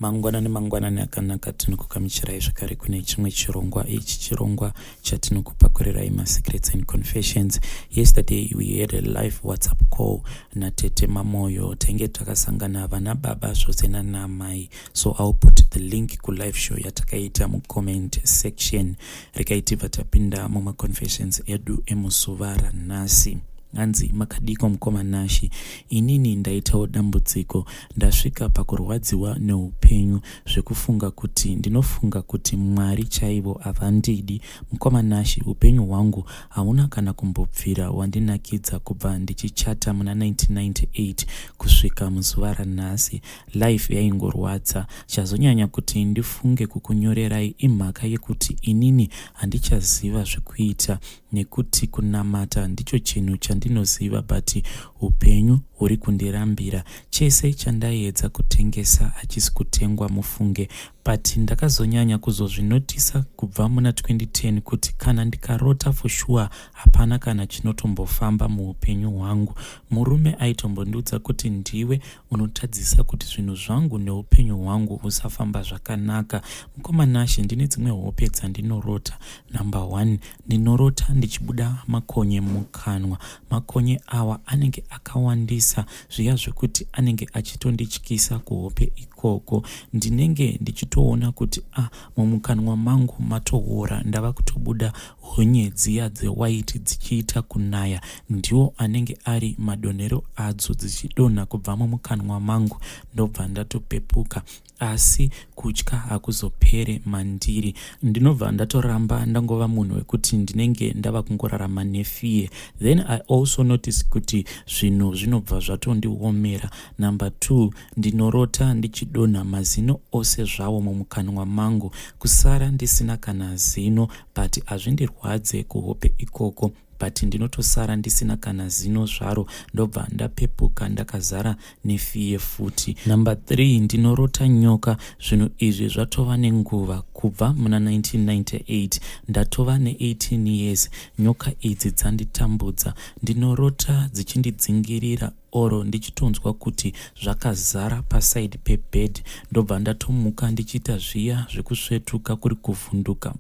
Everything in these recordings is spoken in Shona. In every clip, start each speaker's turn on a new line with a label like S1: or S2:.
S1: Mangwanani mangwanani akanaka tinokugamuchirai zvakare kune chimwe chirongwa ichi chirongwa chatinokupakurirai masecrets and confessions. Yesterday we had a live WhatsApp call natete Mamoyo, tainge takasangana vana baba zvose nanamai. So I'll put the link kulive show yatakaita mucomment section. Regai tibva tapinda mumaconfessions edu emuzuva ranhasi. Hanzi makadiko mukoma Nashi, inini ndaitawo dambudziko, ndasvika pakurwadziwa neupenyu zvekufunga kuti ndinofunga kuti Mwari chaivo havandidi. Mukoma Nashi, upenyu hwangu hauna kana kumbobvira wandinakidza kubva ndichichata muna 1998 kusvika muzuva ranhasi. Life yaingorwadza. Chazonyanya kuti ndifunge kukunyorerai imhaka yekuti inini handichaziva zvekuita nekuti kunamata ndicho chinhu chandinoziva but hupenyu huri kundirambira. Chese chandaiedza kutengesa hachisi kutengwa mufunge but ndakazonyanya kuzozvinotisa kubva muna 2010 kuti kana ndikarota for sure hapana kana chinotombofamba muupenyu hwangu. Murume aitombondiudza kuti ndiwe unotadzisa kuti zvinhu zvangu neupenyu hwangu husafamba zvakanaka. Mukoma Nashe, ndine dzimwe hope dzandinorota. Number one, ndinorota ndichibuda makonye mukanwa. Makonye awa anenge akawandisa zviya zvekuti anenge achitondityisa kuhope ikoko. Ndinenge ndichitoona kuti ah, mumukanwa mangu matoora, ndava kutobuda honye dziya dzewaiti dzichiita kunaya. Ndiwo anenge ari madonhero adzo dzichidonha kubva mumukanwa mangu, ndobva ndatopepuka. Asi kutya hakuzopere mandiri. Ndinobva ndatoramba ndangova munhu wekuti ndinenge ndava kungorarama nefear. Then I also notice kuti zvinhu zvinobva zvatondiomera. Number 2, ndinorota ndichidonha mazino ose zvawo mumukanwa mangu, kusara ndisina kana zino, but hazvindirwadze kuhope ikoko, but ndinotosara ndisina kana zino zvaro, ndobva ndapepuka ndakazara nefear futi. Number 3, ndinorota nyoka. Zvinhu izvi zvatova nenguva, kubva muna 1998, ndatova ne18 years. Nyoka idzi dzanditambudza. Ndinorota dzichindidzingirira oro ndichitonzwa kuti zvakazara paside pebed, ndobva ndatomuka ndichiita zviya zvekusvetuka kuri kuvhunduka.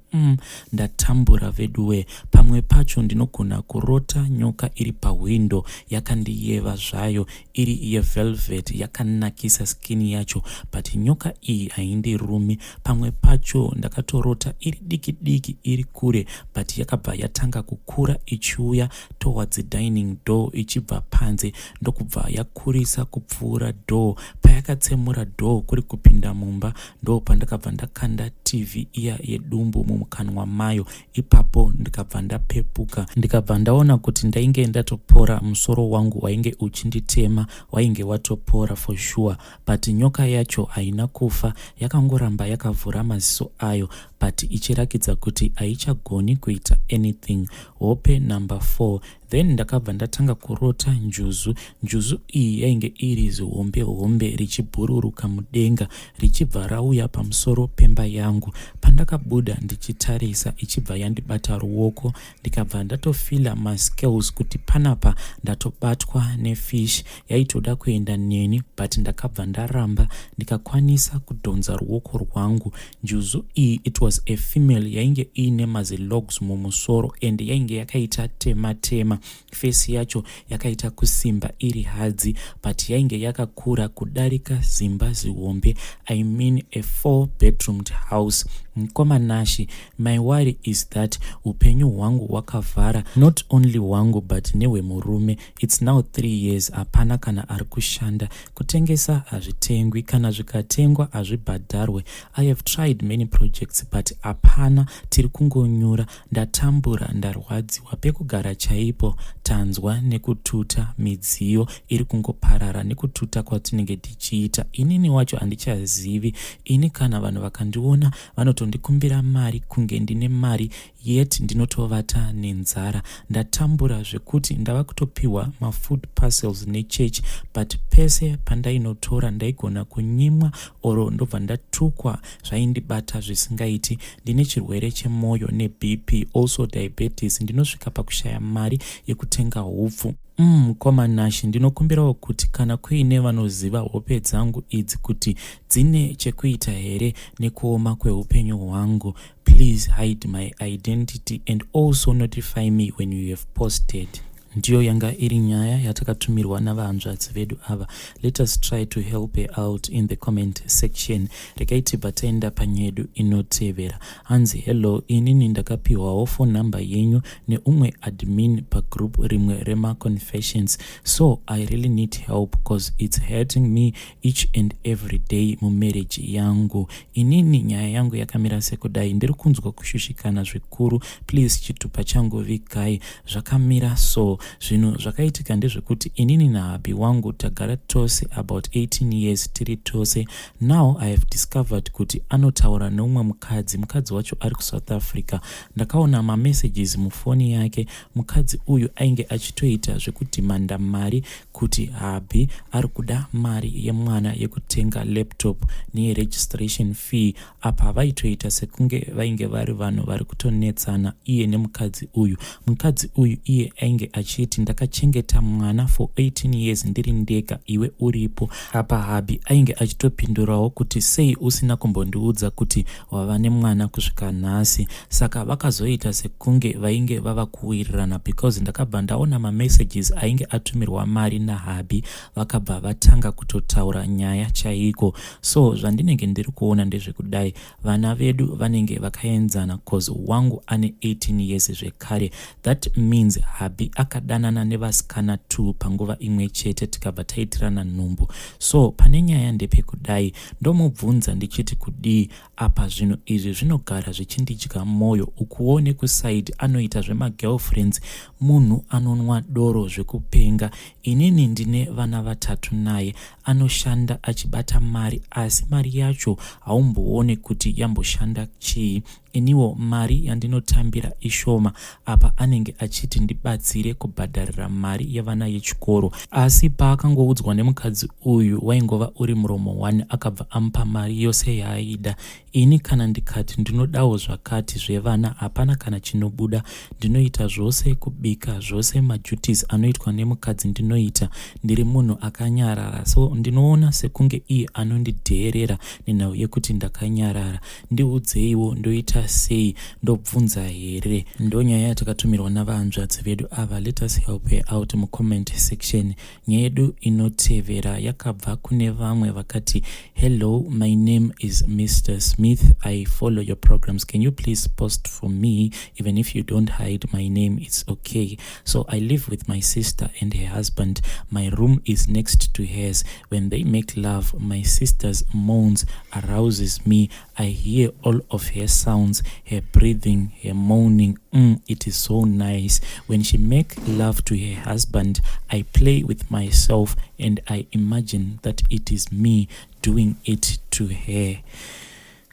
S1: Ndatambura veduwe. Pamwe pacho ndinogona kurota nyoka iri pahwindo yakandiyeva zvayo, iri yevelvet yakanakisa skin yacho, but nyoka iyi haindirumi. Pamwe pacho ndakatorota iri diki diki iri kure, but yakabva yatanga kukura ichiuya towards dining door ichibva panze, ndokubva yakurisa kupfuura door. Payakatsemura door kuri kupinda mumba, ndo pandakabva ndakanda TV iya yedumbu mumukanwa mayo. Ipapo ndikabva ndapepuka, ndikabva ndaona kuti ndainge ndatopora. Musoro wangu wainge uchinditema wainge watopora for sure, but nyoka yacho haina kufa, yakangoramba yakavhura maziso ayo but ichirakidza kuti haichagoni kuita anything. Hope number 4, then ndakabva ndatanga kurota njuzu. Njuzu iyi yainge iri zihombe hombe richibhururuka mudenga, richibva rauya pamusoro pemba yangu. Pandakabuda ndichitarisa, ichibva yandibata ruoko, ndikabva ndatofeela mascales kuti panapa ndatobatwa nefish. Yaitoda kuenda neni, but ndakabva ndaramba, ndikakwanisa kudhonza ruoko rwangu. Njuzu iyi, it was a female, yainge iine mazilogs mumusoro and yainge yakaita tema tema, face yacho yakaita kusimba iri hadzi, but yainge yakakura kudarika zimba zihombe, I mean a 4 bedroomed house. Mukoma Nashi, my worry is that upenyu hwangu hwakavhara, not only hwangu but nehwemurume. It's now 3 years hapana kana ari kushanda. Kutengesa hazvitengwi, kana zvikatengwa hazvibhadharwe. I have tried many projects but hapana, tiri kungonyura. Ndatambura, ndarwadziwa. Pekugara chaipo tanzwa nekututa, midziyo iri kungoparara nekututa kwatinenge tichiita. Inini wacho handichazivi ini, kana vanhu vakandiona vanotondikumbira mari kunge ndine mari, yet ndinotovata nenzara. Ndatambura zvekuti ndava kutopiwa mafood parcels nechurch, but pese pandainotora ndaigona kunyimwa oro ndobva ndatukwa, zvaindibata zvisingaiti. Ndine chirwere chemwoyo neBP, also diabetes. Ndinosvika pakushaya mari. yekutenga hupfu. Umm mkoma Nashy ndinokumbirawo kuti kana kuine vanoziva hope dzangu idzi kuti dzine chekuita here nekuoma kweupenyu hwangu please hide my identity and also notify me when you have posted. Ndiyo yanga iri nyaya yatakatumirwa navahanzvadzi vedu ava. Let us try to help her out in the comment section. Regai tibva taenda panyaya yedu inotevera. Hanzi hello, inini ndakapihwawo phone number yenyu neumwe admin pagroup rimwe rema confessions. So I really need help cause it's hurting me each and every day mumarriage yangu. Inini nyaya yangu yakamira sekudai, ndiri kunzwa kushushikana zvikuru. Please chitupa changu vigai zvakamira so. Zvinhu zvakaitika ndezvekuti inini nahubby wangu tagara tose about 18 years tiri tose. Now I have discovered kuti anotaura neumwe mukadzi, mukadzi wacho ari kuSouth Africa. Ndakaona mamessages mufoni yake, mukadzi uyu ainge achitoita zvekudhimanda mari kuti hubby ari kuda mari yemwana yekutenga laptop neyeregistration fee. Apa vaitoita sekunge vainge vari vanhu vari kutonetsana iye nemukadzi uyu. Mukadzi uyu iye ainge achiti ndakachengeta mwana for 18 years ndiri ndega iwe uripo. Apa hubby ainge achitopindurawo kuti sei usina kumbondiudza kuti wava nemwana kusvika nhasi. Saka vakazoita sekunge vainge vava kuwirirana because ndakabva ndaona mamessages ainge atumirwa mari nahubby, vakabva vatanga kutotaura nyaya chaiko. So zvandinenge ndiri kuona ndezvekudai, vana vedu vanenge vakaenzana cause wangu ane 18 years zvekare. That means hubby akadanana nevasikana 2 panguva imwe chete tikabva taitirana nhumbu. So pane nyaya ndepekudai, ndomubvunza ndichiti kudii apa zvinhu izvi zvinogara zvichindidya mwoyo. Ukuwo nekusaidi anoita zvemagirlfriends, munhu anonwa doro zvekupenga. Inini ndine vana vatatu naye. Anoshanda achibata mari asi mari yacho haumboone kuti yamboshanda chii. Iniwo mari yandinotambira ishoma. Apa anenge achiti ndibatsire kubhadharira mari yevana yechikoro. Asi paakangoudzwa nemukadzi uyu waingova uri muromo 1 akabva amupa mari yose yaaida. Ini kana ndikati ndinodawo zvakati zvevana hapana kana chinobuda. Ndinoita zvose kubika zvose maduties anoitwa nemukadzi ndinoita. Ndiri munhu akanyarara so ndinoona sekunge iye anondidheerera nenhau yekuti ndakanyarara. Ndiudzeiwo ndoita sei, ndobvunza here? Ndonyaya yatakatumirwa navahanzvadzi vedu ava. Let us help her out mucomment section. Nyaya yedu inotevera yakabva kune vamwe vakati hello, my name is Mr. Smith. I follow your programs. Can you please post for me? Even if you don't hide my name, it's okay. So I live with my sister and her husband. My room is next to hers. When they make love, my sister's moans arouses me. I hear all of her sounds, her breathing, her moaning. It is so nice. When she make love to her husband, I play with myself and I imagine that it is me doing it to her.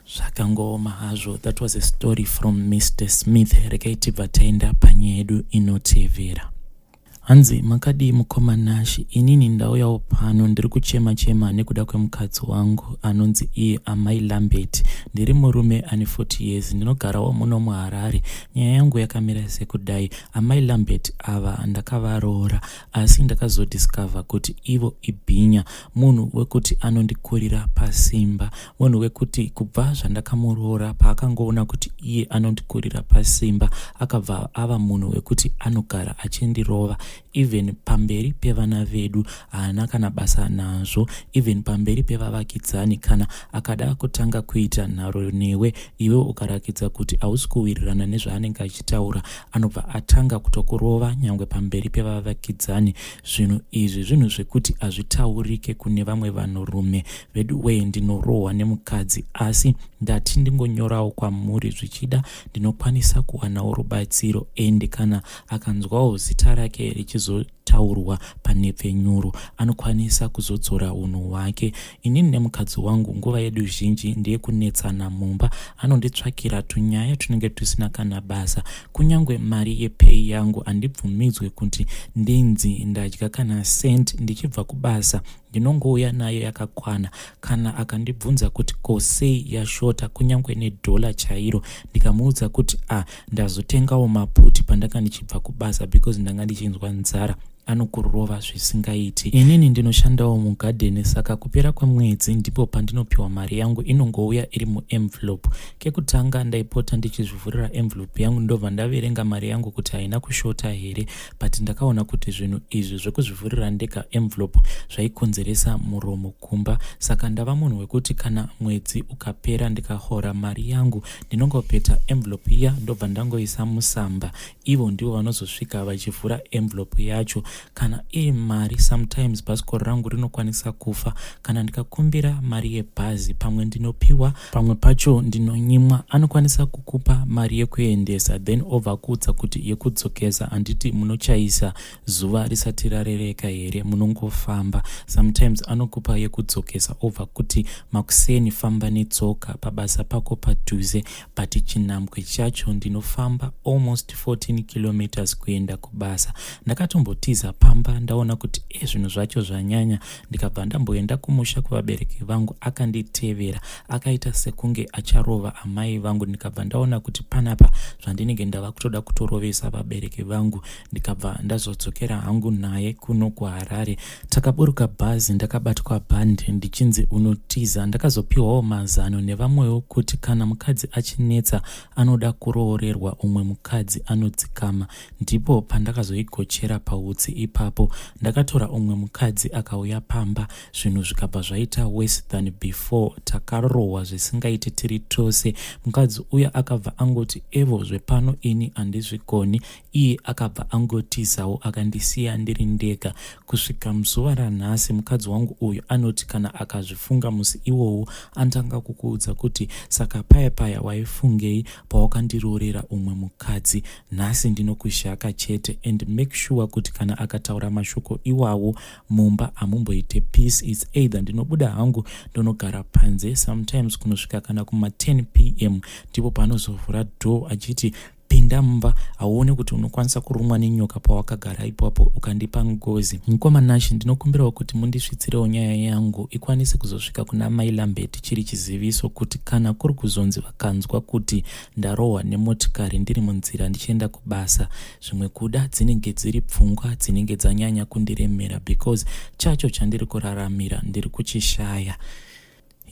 S1: Zvakangooma hazvo. That was a story from Mr. Smith. Regai tibva taenda panyaya yedu inotevera. Hanzi makadii mukoma Nashi, inini ndauyawo pano ndiri kuchema chema nekuda kwemukadzi wangu anonzi iye amai Lambert. Ndiri murume ane 40 years, ndinogarawo muno muHarare. Nyaya yangu yakamira sekudai, amai Lambert ava ndakavaroora asi ndakazodiscover kuti ivo ibhinya, munhu wekuti anondikurira pasimba, munhu wekuti kubva zvandakamuroora paakangoona kuti iye anondikurira pasimba akabva ava munhu wekuti anogara achindirova even pamberi pevana vedu. Haana kana basa nazvo, even pamberi pevavakidzani. Kana akada kutanga kuita nharo newe, iwe ukarakidza kuti hausi kuwirirana nezvaanenge achitaura, anobva atanga kutokurova nyangwe pamberi pevavakidzani. Zvinhu izvi zvinhu zvekuti hazvitaurike kune vamwe vanhurume vedu wee. Ndinorohwa nemukadzi, asi ndati ndingonyorawo kwamuri, zvichida ndinokwanisa kuwanawo rubatsiro. Ende kana akanzwawo zita rake richizo kutaurwa panhepfenyuro anokwanisa kuzodzora unhu hwake. Inini nemukadzi wangu nguva yedu zhinji ndeyekunetsana mumba. Anonditsvakira tunyaya tunenge tusina kana basa. Kunyangwe mari yepay yangu handibvumidzwe kuti ndinzi ndadya kana cent ndichibva kubasa. Ndinongouya nayo yakakwana. Kana akandibvunza kuti ko sei yashota kunyangwe nedollar chairo ndikamuudza kuti ah ndazotengawo maputi pandanga ndichibva kubasa because ndanga ndichinzwa nzara anokurova zvisingaiti. Inini ndinoshandawo mugadheni saka kupera kwemwedzi ndipo pandinopiwa mari yangu inongouya iri muenvelope. Kekutanga ndaipota ndichizvivhurira envelope yangu ndobva ndaverenga mari yangu kuti haina kushota here but ndakaona kuti zvinhu izvi zvekuzvivhurira ndega envelope zvaikonzeresa muromo kumba saka ndava munhu wekuti kana mwedzi ukapera ndikahora mari yangu ndinongopeta envelope iya ndobva ndangoisa musamba ivo ndivo vanozosvika vachivhura envelope yacho kana iri mari sometimes bhasikoro rangu rinokwanisa kufa kana ndikakumbira mari yebhazi pamwe ndinopiwa pamwe pacho ndinonyimwa anokwanisa kukupa mari yekuendesa then obva kuudza kuti yekudzokesa handiti munochaisa zuva risati rarereka here munongofamba sometimes anokupa yekudzokesa obva kuti makuseni famba netsoka pabasa pako padhuze but chinhambwe chacho ndinofamba almost 14 kilometers kuenda kubasa ndakatombotiza pamba ndaona kuti e zvinhu zvacho zvanyanya ndikabva ndamboenda kumusha kuvabereki vangu akanditevera akaita sekunge acharova amai vangu ndikabva ndaona kuti panapa zvandinenge ndava kutoda kutorovesa vabereki vangu ndikabva ndazodzokera hangu naye kuno kuHarare takaburuka bhazi ndakabatwa bhandi ndichinzi unotiza ndakazopiwawo mazano nevamwewo kuti kana mukadzi achinetsa anoda kuroorerwa umwe mukadzi anodzikama ndipo pandakazoigochera pautsi ipapo ndakatora umwe mukadzi akauya pamba zvinhu zvikabva zvaita worse than before takarohwa zvisingaiti tiri tose mukadzi uya akabva angoti evo zvepano ini handizvigoni iye akabva angotizawo akandisiya ndiri ndega kusvika muzuva ranhasi mukadzi wangu uyu anoti kana akazvifunga musi iwowo anotanga kukuudza kuti saka paya paya waifungei pawakandiroorera umwe mukadzi nhasi ndinokushaka chete and make sure kuti kana akataura mashoko iwawo mumba hamumboite peace its either ndinobuda hangu ndonogara panze sometimes kunosvika kana kuma10 pm ndipo paanozovhura door achiti pinda mumba hauoni kuti unokwanisa kurumwa nenyoka pawakagara ipapo ukandipa ngozi mukoma Nashi ndinokumbirawo kuti mundisvitsirewo nyaya yangu ikwanise kuzosvika kuna mai Lambert chiri chiziviso kuti kana kuri kuzonzi vakanzwa kuti ndarohwa nemotikari ndiri munzira ndichienda kubasa zvimwe kuda dzinenge dziri pfungwa dzinenge dzanyanya kundiremera because chacho chandiri kuraramira ndiri kuchishaya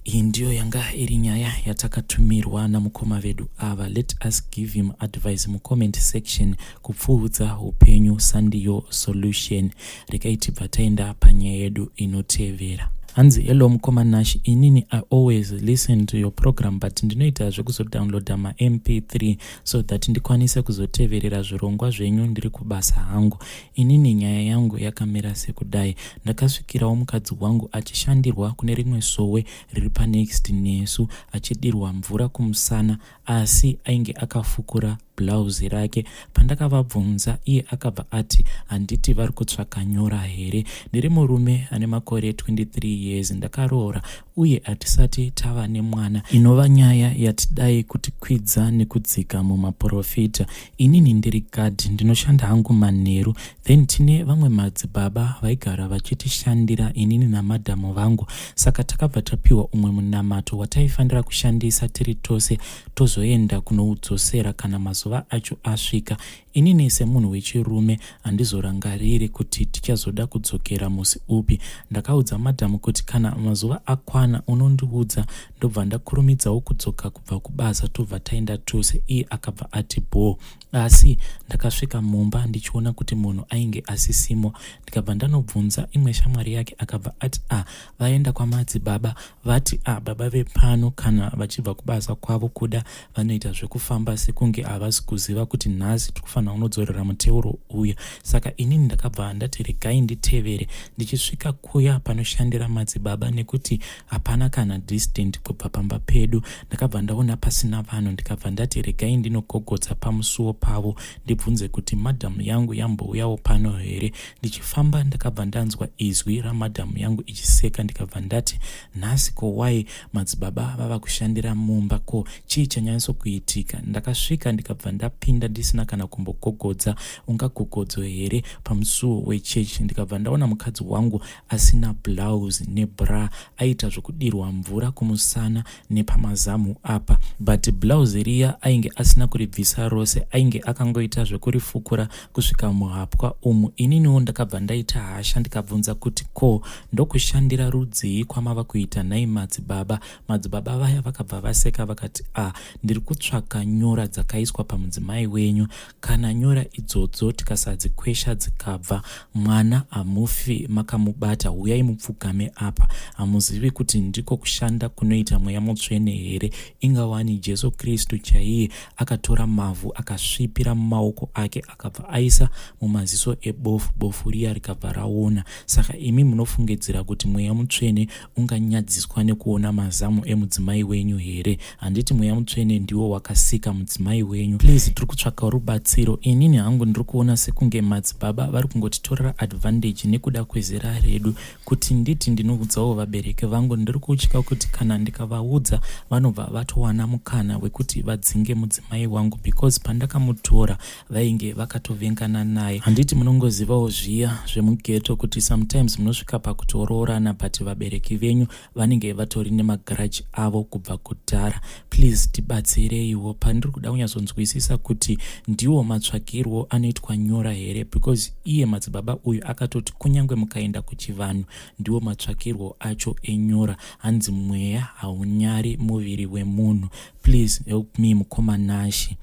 S1: iyi ndiyo yanga iri nyaya yatakatumirwa namukoma vedu ava let us give him advice mucomment section kupfuudza upenyu sandiyo solution regai tibva taenda panyaya yedu inotevera hanzi hello mukoma Nash inini i always listen to your program but ndinoita zvekuzodownloada mamp3 so that ndikwanise kuzoteverera zvirongwa zvenyu ndiri kubasa hangu inini nyaya yangu yakamira sekudai ndakasvikirawo mukadzi wangu achishandirwa kune rimwe sowe riri panext nesu achidirwa mvura kumusana asi ainge akafukura bhurauzi rake pandakavabvunza iye akabva ati handiti vari kutsvaka nyora here ndiri murume ane makore 23 years ndakaroora uye hatisati tava nemwana inova nyaya yatidai kutikwidza nekudzika mumaprofita inini ndiri gadhi ndinoshanda hangu manheru then tine vamwe madzibaba vaigara vachitishandira inini namadhamu vangu saka takabva tapiwa umwe munamato wataifanira kushandisa tiri tose tozoenda kunoudzosera kana mazuva acho asvika inini semunhu wechirume handizorangariri kuti tichazoda kudzokera musi upi ndakaudza madhamu kuti kana mazuva akwana unondiudza ndobva ndakurumidzawo kudzoka kubva kubasa tobva taenda tose iye akabva ati bho asi ndakasvika mumba ndichiona kuti munhu ainge asisimo ndikabva ndanobvunza imwe shamwari yake akabva ati a vaenda kwamadzibaba vati a baba vepano kana vachibva kubasa kwavo kuda vanoita zvekufamba sekunge havasi kuziva kuti nhasi tikufanira kunodzorera muteuro uya saka inini ndakabva ndati regai nditevere ndichisvika kuya panoshandira madzibaba nekuti Hapana kana distant kubva pamba pedu. Ndakabva ndaona pasina vanhu, ndikabva ndati regai ndinogogodza pamusuwo pavo ndibvunze kuti madhamu yangu yambouyawo pano here. Ndichifamba ndakabva ndanzwa izwi ramadhamu yangu ichiseka, ndikabva ndati nhasi ko why madzibaba vava kushandira mumba, ko chii chanyanyatsokuitika? Ndakasvika ndikabva ndapinda ndisina kana kumbogogodza. Ungagogodzo here pamusuwo wechechi? Ndikabva ndaona mukadzi wangu asina blouse nebra, aita zvokudirwa mvura kumusana nepamazamu apa, but blouse riya ainge asina kuribvisa rose, ainge akangoita zvekurifukura kusvika muhapwa umu. Ininiwo ndakabva ndaita hasha, ndikabvunza kuti ko ndokushandira rudzii kwamava kuita nhai madzibaba? Madzibaba vaya vakabva vaseka vakati, "A, ndiri kutsvaka nyora dzakaiswa pamudzimai wenyu. Kana nyora idzodzo tikasadzikwesha dzikabva, mwana hamufi makamubata. Uyai mupfugame apa. Hamuzivi kuti ndiko kushanda kunoita Mweya Mutsvene here? Ingawani Jesu Kristu chaiye akatora mavhu akasvipira mumaoko ake, akabva aisa mumaziso ebofu, bofu riya rikabva raona. Saka imi munofungidzira kuti Mweya Mutsvene unganyadziswa nekuona mazamu emudzimai wenyu here? Handiti Mweya Mutsvene ndiwo wakasika mudzimai wenyu? Please, tiri kutsvaka rubatsiro. Inini hangu ndiri kuona sekunge madzibaba vari kungotitorera advantage nekuda kwezera redu. Kuti nditi ndinoudzawo vabereki vangu, ndiri kutya kuti kana ndikavaudza vanobva vatowana mukana wekuti vadzinge mudzimai wangu, because pandakamutora vainge vakatovengana naye. Handiti munongozivawo zviya zvemughetto kuti sometimes munosvika pakutoroorana, but vabereki venyu vanenge vatori nemagrudge avo kubva kudhara. Please tibatsireiwo. Pandiri kuda kunyatsonzwisisa kuti ndiwo matsvakirwo anoitwa nyora here, because iye madzibaba uyu akatoti kunyange mukaenda kuchivanhu ndiwo matsvakirwo acho enyora. Hanzi mweya haunyari muviri wemunhu. Please help me, mukoma Nashi."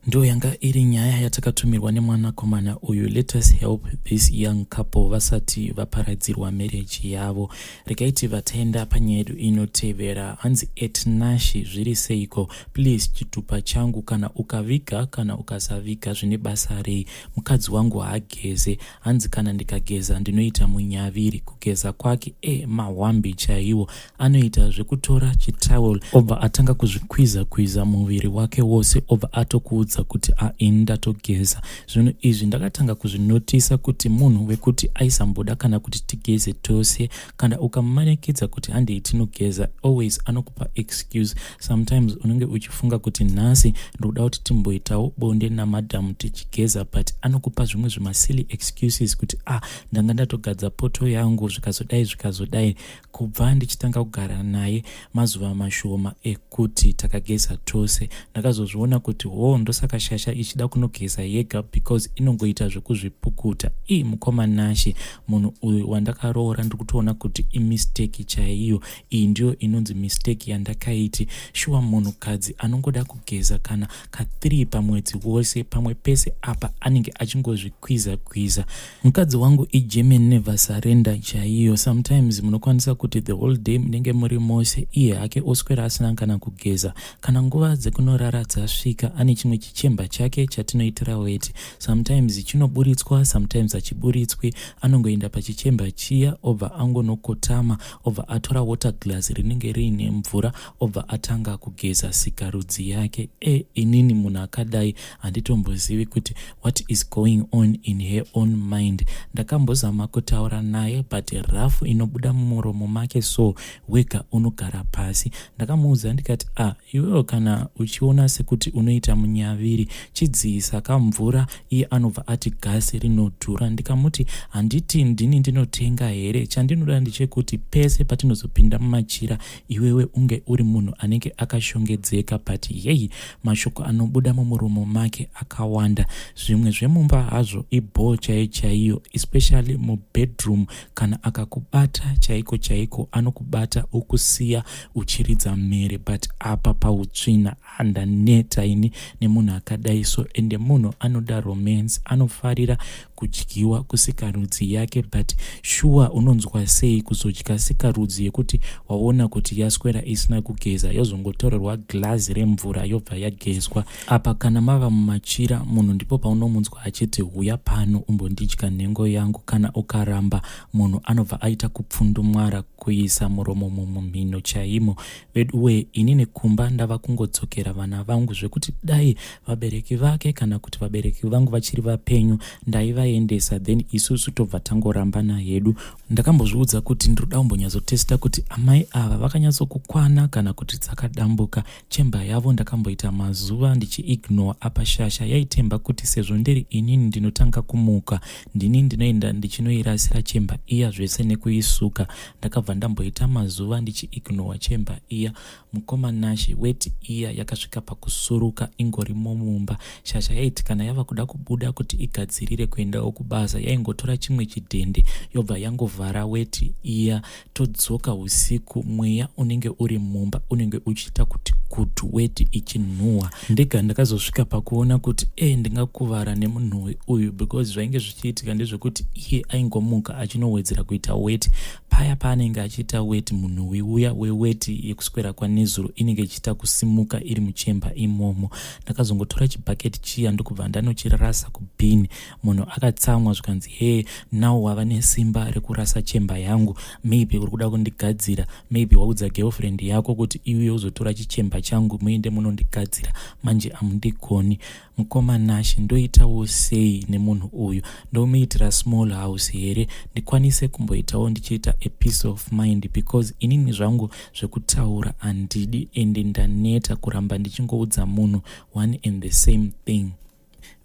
S1: Ndo yanga iri nyaya yatakatumirwa nemwanakomana uyu. Let us help this young couple vasati vaparadzirwa marriage yavo. Regai tivataenda panyaya yedu inotevera. Hanzi, "Etnashi, zviri seiko? Please, chitupa changu kana ukaviga kana ukasaviga zvine basa rei? Mukadzi wangu haageze. Hanzi kana ndikageza ndinoita munyaviri. Kugeza kwake e mahwambi chaiwo. Anoita zvekutora chitowel, obva atanga kuzvikwiza kwiza muviri wake wose, obva atokuudza kuti aini ndatogeza." Zvinhu izvi ndakatanga kuzvinotisa kuti munhu wekuti aisamboda kana kuti tigeze tose. Kana ukamumanikidza kuti handei tinogeza, always anokupa excuse. Sometimes unenge uchifunga kuti nhasi ndoda kuti timboitawo bonde namadhamu tichigeza, but anokupa zvimwe zvimasilly excuses kuti, "Ah, ndanga ndatogadza poto yangu, zvikazodai zvikazodai." Kubva ndichitanga kugara naye, mazuva mashoma ekuti takageza tose. Ndakazozviona kuti ho, ndosaka shasha ichida kunogeza yega, because inongoita zvekuzvipukuta. Ii, mukoma Nashi, munhu uyu wandakaroora ndiri kutoona kuti imistake chaiyo. Iyi ndiyo inonzi mistake yandakaiti. Shuwa, munhukadzi anongoda kugeza kana ka3 pamwedzi wose, pamwe pese apa anenge achingozvikwiza kwiza. Mukadzi wangu iGerman never surrender chaiyo. Sometimes munokwanisa kuti the whole day munenge muri mose, iye hake oswera asina kana kugeza. Kana nguva dzekunorara dzasvika, ane chimwe chichemba chake chatinoitira weti. Sometimes chinoburitswa, sometimes hachiburitswi. Anongoenda pachichemba chiya, obva angonokotama, obva atora water glass rinenge riine mvura, obva atanga kugeza sikarudzi yake. E, inini munhu akadai handitombozivi kuti what is going on in her own mind. Ndakambozama kutaura naye, but rafu inobuda mumuromo make so wega unogara pasi. Ndakamuudza ndikati, "A, ah, iwewo kana uchiona sekuti unoita munyaviri, chidziisa kamvura." Iye anobva ati gasi rinodhura. Ndikamuti, "Handiti ndini ndinotenga here? Chandinoda ndechekuti pese patinozopinda mumachira, iwewe unge uri munhu anenge akashongedzeka." But yei, mashoko anobuda mumuromo make akawanda. Zvimwe zvemumba hazvo ibhoo chaiyo chaiyo, especially mubedroom. Kana akakubata chaiko chaiko, anokubata okusiya uchiridza mhere. But apa pautsvina, handaneta ini nemunhu akadai so. Ende munhu anoda romance, anofarira. kudyiwa kusikarudzi yake, but shuwa unonzwa sei kuzodya sikarudzi yekuti waona kuti yaswera isina kugeza, yozongotorerwa girazi remvura yobva yagezwa? Apa kana mava mumachira, munhu ndipo paunomunzwa achiti, "Huya pano umbondidya nhengo yangu." Kana ukaramba, munhu anobva aita kupfundumwara, kuisa muromo mumumhino chaimo. Veduwe, inini kumba ndava kungodzokera vana vangu, zvekuti dai vabereki vake kana kuti vabereki vangu vachiri vapenyu, ndaivaendesa, then isusu tobva tangorambana hedu. Ndakambozviudza kuti ndiroda kumbonyatsotesta kuti amai ava vakanyatsokukwana kana kuti dzakadambuka. Chemba yavo ndakamboita mazuva ndichiignore. Apa shasha yaitemba kuti sezvo ndiri inini ndinotanga kumuka, ndini ndinoenda ndichinoirasira chemba iya zvese nekuisuka. Ndakabva ndamboita mazuva ndichiignore chemba iya. Mukoma Nashe, weti iya yakasvika pakusuruka ingorimo mumba. Shasha yaiti kana yava kuda kubuda kuti igadzirire kuendawo kubasa, yaingotora chimwe chidhende yobva yangovhara weti iya. Todzoka usiku, mweya unenge uri mumba unenge uchiita kuti kutu, weti ichinhuhwa. Ndega ndakazosvika pakuona kuti ndingakuvara nemunhuwi uyu, because zvainge zvichiitika ndezvekuti iye aingomuka achinowedzera kuita weti. Paya paanenge achiita weti, munhuwi uya weweti yekuswera kwanezuro inenge ichiita kusimuka iri muchemba imomo. Ndakazongotora chibhaketi chiya ndokubva ndanochirasa kubhini. Munhu akatsamwa, zvikanzi, "He, now wava nesimba rekurasa chemba yangu? Maybe uri kuda kundigadzira. Maybe waudza girlfriend yako kuti iuye uzotora chichemba changu, muende munondigadzira. Manje hamundigoni." Mukoma Nashe, ndoitawo sei nemunhu uyu? Ndomuitira small house here, ndikwanise kumboitawo ndichiita a peace of mind? Because inini zvangu zvekutaura handidi, ende ndaneta kuramba ndichingoudza munhu one and the same thing.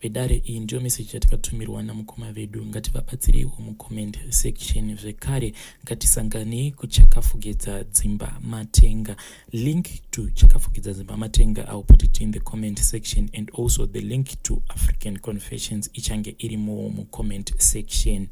S1: Vedare, iyi ndiyo meseji yatakatumirwa namukoma vedu. Ngativabatsireiwo mucomment section. Zvekare, ngatisanganei kuChakafugidza Dzimba Matenga. Link to Chakafugidza Dzimba Matenga, I will put it in the comment section, and also the link to African Confessions ichange irimowo mucomment section.